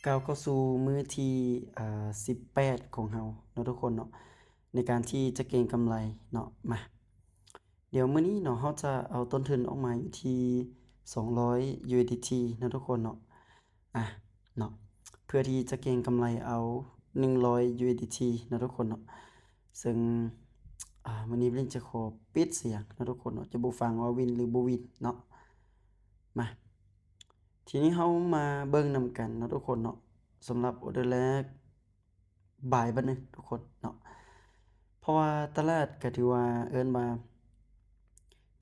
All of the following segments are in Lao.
ກ້າວເຂົ້າສູ່ມື້ທີ ອາ ສິບແປດຂອງເຮົາເນາະທຸກຄົນເນາະ ໃນການທີ່ຈະເກັງກຳໄລເນາະ. ມາ ດຽວມື້ນີ້ເນາະ ເຮົາຈະເອົາຕົ້ນທຶນອອກມາຢູ່ທີ່ສອງຮ້ອຍ USDT ເນາະທຸກຄົນເນາະ. ອາ ເນາະ ເພື່ອທີ່ຈະເກັງກຳໄລເອົາໜຶ່ງຮ້ອຍ USDT ເນາະທຸກຄົນເນາະ. ເຊິ່ງ ອາ ມື້ນີ້ລິ້ນຈະຂໍປິດສຽງເນາະທຸກຄົນເນາະ ຈະບໍ່ຟັງວ່າວິນ ຫຼື ບໍ່ວິນເນາະ. ມາ ທີນີ້ເຮົາມາເບິ່ງນຳກັນເນາະທຸກຄົນເນາະ ສຳລັບອອເດີແລກ ບາຍບາດໜຶ່ງທຸກຄົນເນາະ. ເພາະວ່າຕະຫຼາດກໍຖືວ່າ ເອີ້ນວ່າ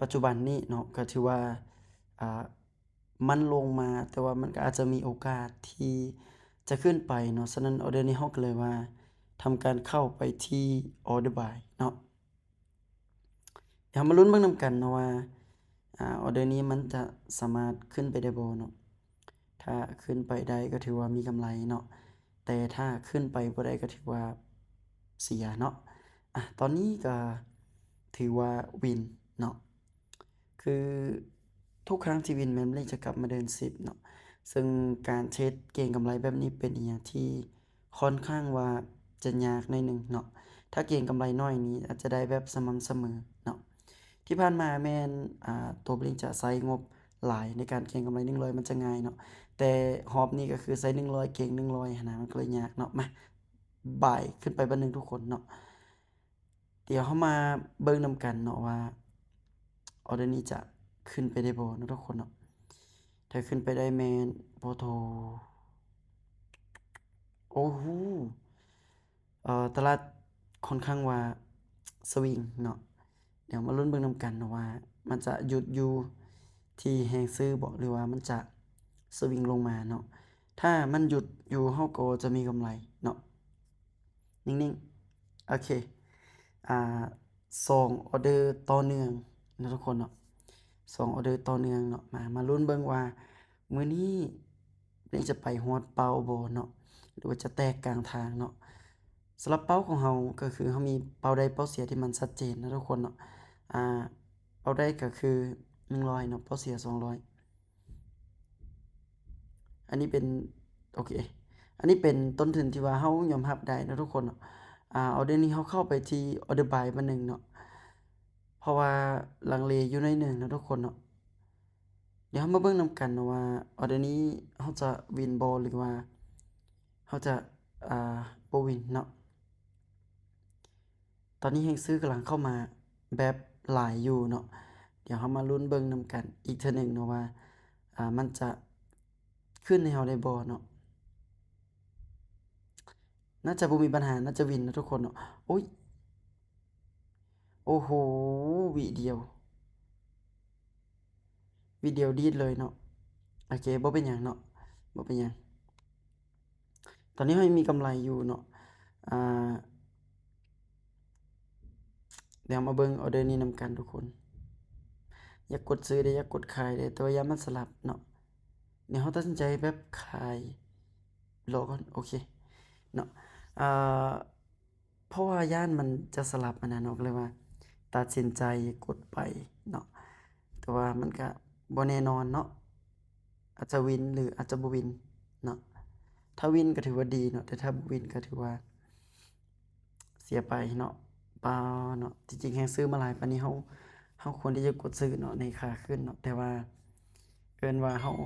ປັດຈຸບັນນີ້ເນາະ ກໍຖືວ່າ ອາ ມັນລົງມາ ແຕ່ວ່າມັນກໍອາດຈະມີໂອກາດທີ່ຈະຂຶ້ນໄປເນາະ. ສະນັ້ນອອເດີນີ້ເຮົາກໍເລີຍວ່າທຳການເຂົ້າໄປທີ່ອອເດີບາຍເນາະ. ດຽວເຮົາມາລຸ້ນເບິ່ງນຳກັນເນາະວ່າ ອາ ອອເດີນີ້ມັນຈະສາມາດຂຶ້ນໄປໄດ້ບໍ່ເນາະ. ຖ້າຂຶ້ນໄປໄດ້ກໍຖືວ່າມີກຳໄລເນາະ ແຕ່ຖ້າຂຶ້ນໄປບໍ່ໄດ້ກໍຖືວ່າເສຍເນາະ. ອາ ຕອນນີ້ກໍຖືວ່າວິນເນາະ. ຄືທຸກຄັ້ງທີ່ວິນແມ່ນລິ້ນຈະກັບມາເດີນສິບເນາະ. ເຊິ່ງການເທຣດເກັງກຳໄລແບບນີ້ເປັນອີ່ຫຍັງທີ່ ຂ້ອນຂ້າງວ່າຈະຍາກໜ້ອຍໜຶ່ງເນາະ. ຖ້າເກັງກຳໄລໜ້ອຍນີ້ອາດຈະໄດ້ແບບສະໝ່ຳສະເໝີເນາະ. ທີ່ຜ່ານມາແມ່ນ ອາ ຕົວລິ້ນຈະໃຊ້ງົບຫຼາຍໃນການເກັງກຳໄລໜຶ່ງຮ້ອຍ ມັນຈະງ່າຍເນາະ, ແຕ່ຮອບນີ້ກໍຄືໃຊ້ໜຶ່ງຮ້ອຍເກັງໜຶ່ງຮ້ອຍຫັ້ນນະ ມັນກໍເລີຍຍາກເນາະ. ມາ ບາຍຂຶ້ນໄປບາດໜຶ່ງທຸກຄົນເນາະ. ດຽວເຮົາມາເບິ່ງນຳກັນເນາະວ່າ ອອເດີນີ້ຈະຂຶ້ນໄປໄດ້ບໍ່ເນາະທຸກຄົນເນາະ. ຖ້າຂຶ້ນໄປໄດ້ແມ່ນ ໂອ້ໂຫ ໂອ້ໂຫ ເອີ ຕະຫຼາດຂ້ອນຂ້າງວ່າສະວິງເນາະ. ດຽວມາລຸ້ນເບິ່ງນຳກັນເນາະວ່າ ມັນຈະຢຸດຢູ່ທີ່ແຮງຊື້ບໍ່ ຫຼືວ່າມັນຈະສະວິງລົງມາເນາະ. ຖ້າມັນຢຸດຢູ່ ເຮົາກໍຈະມີກຳໄລເນາະ. ນິ່ງໆ ໂອເຄ ອາ ສອງອອເດີຕໍ່ເນື່ອງເນາະທຸກຄົນເນາະ, ສອງອອເດີຕໍ່ເນື່ອງເນາະ. ມາ ມາລຸ້ນເບິ່ງວ່າມື້ນີ້ນີ້ຈະໄປຮອດເປົ້າບໍ່ເນາະ ຫຼືວ່າຈະແຕກກາງທາງເນາະ. ສຳລັບເປົ້າຂອງເຮົາກໍຄືເຮົາມີເປົ້າໄດ້ເປົ້າເສຍທີ່ມັນຊັດເຈນເນາະທຸກຄົນເນາະ. ອາ ເປົ້າໄດ້ກໍຄືໜຶ່ງຮ້ອຍເນາະ, ເປົ້າເສຍສອງຮ້ອຍ. ອັນນີ້ເປັນ ໂອເຄ ອັນນີ້ເປັນຕົ້ນທຶນທີ່ວ່າເຮົາຍອມຮັບໄດ້ເນາະທຸກຄົນເນາະ. ອາ ອອເດີນີ້ເຮົາເຂົ້າໄປທີ່ອອເດີບາຍບາດໜຶ່ງເນາະ ເພາະວ່າລັງເລຢູ່ໜ້ອຍໜຶ່ງເນາະທຸກຄົນເນາະ. ດຽວເຮົາມາເບິ່ງນຳກັນເນາະວ່າ ອອເດີນີ້ເຮົາຈະວິນບໍ່ ຫຼືວ່າເຮົາຈະ ອາ ບໍ່ວິນເນາະ. ຕອນນີ້ແຮງຊື້ກຳລັງເຂົ້າມາແບບຫຼາຍຢູ່ເນາະ. ດຽວເຮົາມາລຸ້ນເບິ່ງນຳກັນອີກເທື່ອໜຶ່ງເນາະວ່າ ອາ ມັນຈະຂຶ້ນໃຫ້ເຮົາໄດ້ບໍ່ເນາະ. ໜ້າຈະບໍ່ມີບັນຫາ, ໜ້າຈະວິນເນາະທຸກຄົນເນາະ. ໂອ້ຍ ໂອ້ໂຫ ວິດຽວ ວິດຽວດີດເລີຍເນາະ. ໂອເຄ ບໍ່ເປັນຫຍັງເນາະ ບໍ່ເປັນຫຍັງ. ຕອນນີ້ເຮົາຍັງມີກຳໄລຢູ່ເນາະ. ອາ ດຽວມາເບິ່ງອອເດີນີ້ນຳກັນທຸກຄົນ. ຢາກກົດຊື້ເດ້ ຢາກກົດຂາຍເດ້ ແຕ່ວ່າຢ້ານມັນສະຫຼັບເນາະ. ດຽວເຮົາຕັດສິນໃຈແບບຂາຍລໍກ່ອນ. ໂອເຄເນາະ. ອາ ເພາະວ່າຢ້ານມັນຈະສະຫຼັບຫັ້ນນະເນາະ ກໍເລີຍວ່າຕັດສິນໃຈກົດໄປເນາະ. ແຕ່ວ່າມັນກະບໍ່ແນ່ນອນເນາະ ອາດຈະວິນ ຫຼື ອາດຈະບໍ່ວິນເນາະ. ຖ້າວິນກໍຖືວ່າດີເນາະ ແຕ່ຖ້າບໍ່ວິນກໍຖືວ່າເສຍໄປເນາະ. ປາເນາະ ທີ່ຈິງແຮງຊື້ມາຫຼາຍປານນີ້ ເຮົາ ເຮົາຄວນທີ່ຈະກົດຊື້ເນາະ ໃນຂາຂຶ້ນເນາະ. ແຕ່ວ່າເອີ້ນວ່າເຮົາ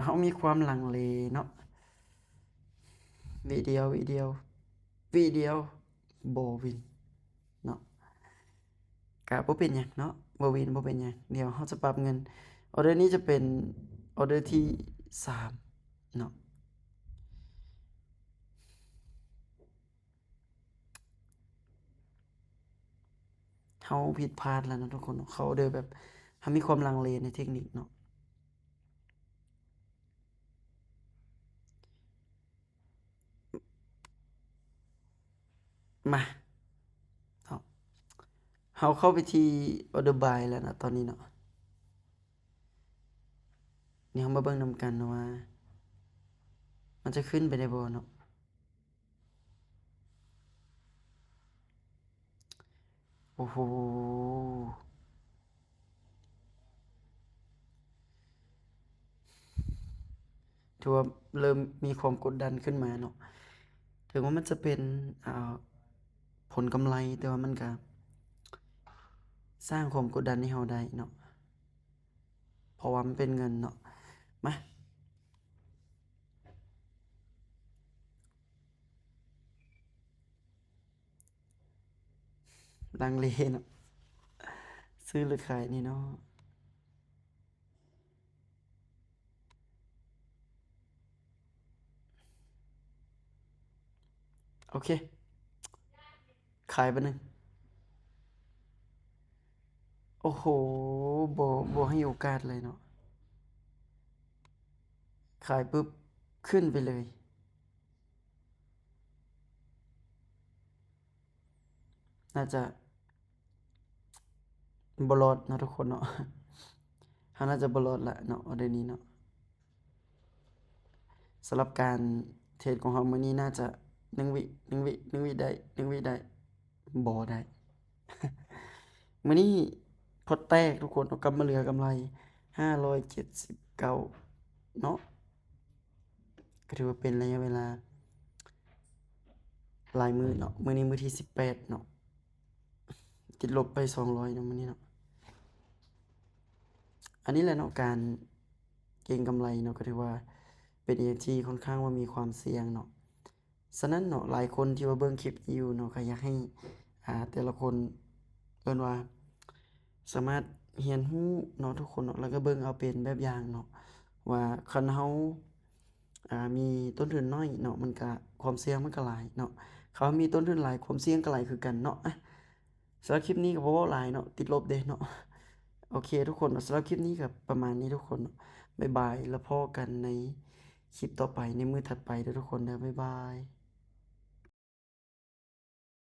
ເຮົາມີຄວາມລັງເລເນາະ. ວິດຽວ ວິດຽວ ວິດຽວ ບໍ່ວິນເນາະ. ກະບໍ່ເປັນຫຍັງເນາະ ບໍ່ວິນບໍ່ເປັນຫຍັງ. ດຽວເຮົາຈະປັບເງິນ. ອອເດີນີ້ຈະເປັນອອເດີທີສາມເນາະ. ເຮົາຜິດພາດແລ້ວເນາະທຸກຄົນເນາະ. ເຂົ້າອອເດີແບບ ເຮົາມີຄວາມລັງເລໃນເທັກນິກເນາະ. ມາເນາະ ເຮົາເຂົ້າໄປທີ່ order buy ແລ້ວເນາະຕອນນີ້ເນາະ. ນີ້ເຮົາມາເບິ່ງນຳກັນເນາະວ່າ ມັນຈະຂຶ້ນໄປໄດ້ບໍ່ເນາະ. ໂອ້ໂຫ ໂ ຖືວ່າເລີ່ມມີຄວາມກົດດັນຂຶ້ນມາເນາະ. ເຖິງວ່າມັນຈະເປັນ ອ່າ ຜົນກຳໄລ ແຕ່ວ່າມັນກະສ້າງຄວາມກົດດັນໃຫ້ເຮົາໄດ້ເນາະ ເພາະວ່າມັນເປັນເງິນເນາະ. ມາ ລັງເລເນາະ ຊື້ຫຼືຂາຍນີ້ເນາະ. ໂອເຄ ຂາຍບາດໜຶ່ງ. ໂອ້ໂຫ ບໍ່ ບໍ່ໃຫ້ໂອກາດເລີຍເນາະ. ຂາຍປຶບ ຂຶ້ນໄປເລີຍ. ໜ້າຈະບໍ່ລອດເນາະທຸກຄົນເນາະ. ເຮົາໜ້າຈະບໍ່ລອດລະເນາະ ອໍເດີນີ້ເນາະ. ສຳລັບການເທຣດຂອງເຮົາມື້ນີ້ໜ້າຈະ ໜຶ່ງວິ ໜຶ່ງວິ ໜຶ່ງວິໄດ້ ໜຶ່ງວິໄດ້ ບໍ່ໄດ້. ມື້ນີ້ພອດແຕກທຸກຄົນເນາະ ກັບມາເຫຼືອກຳໄລຫ້າຮ້ອຍເຈັດສິບເກົ້າເນາະ. ກໍຖືວ່າເປັນໄລຍະເວລາຫຼາຍມື້ເນາະ. ມື້ນີ້ມື້ທີສິບແປດເນາະ ຕິດລົບໄປສອງຮ້ອຍເນາະມື້ນີ້ເນາະ. ອັນນີ້ແຫຼະເນາະ ການເກັງກຳໄລເນາະ ກໍຖືວ່າເປັນອີ່ຫຍັງທີ່ຄ່ອນຂ້າງວ່າມີຄວາມສ່ຽງເນາະ. ສະນັ້ນເນາະ ຫຼາຍຄົນທີ່ວ່າເບິ່ງຄລິບນີ້ຢູ່ເນາະ ກໍຢາກໃຫ້ ອ່າ ແຕ່ລະຄົນ ເອີ້ນວ່າ ສາມາດຮຽນຮູ້ເນາະທຸກຄົນເນາະ ແລ້ວກໍເບິ່ງເອົາເປັນແບບຢ່າງເນາະ ວ່າຄັນເຮົາ ອ່າ ມີຕົ້ນທຶນໜ້ອຍເນາະ ມັນກະ ຄວາມສ່ຽງມັນກະຫຼາຍເນາະ. ຄັນເຮົາມີຕົ້ນທຶນຫຼາຍ ຄວາມສ່ຽງກະຫຼາຍຄືກັນເນາະ. ອ່ະ ສຳລັບຄລິບນີ້ກໍບໍ່ເວົ້າຫຼາຍເນາະ ຕິດລົບເດ້ເນາະ. ໂອເຄທຸກຄົນເນາະ ສຳລັບຄລິບນີ້ກໍປະມານນີ້ທຸກຄົນເນາະ. ບາຍບາຍ ແລ້ວພໍ້ກັນໃນຄລິບຕໍ່ໄປ ໃນມື້ຖັດໄປເດີທຸກຄົນເດີ. ບາຍບາຍ.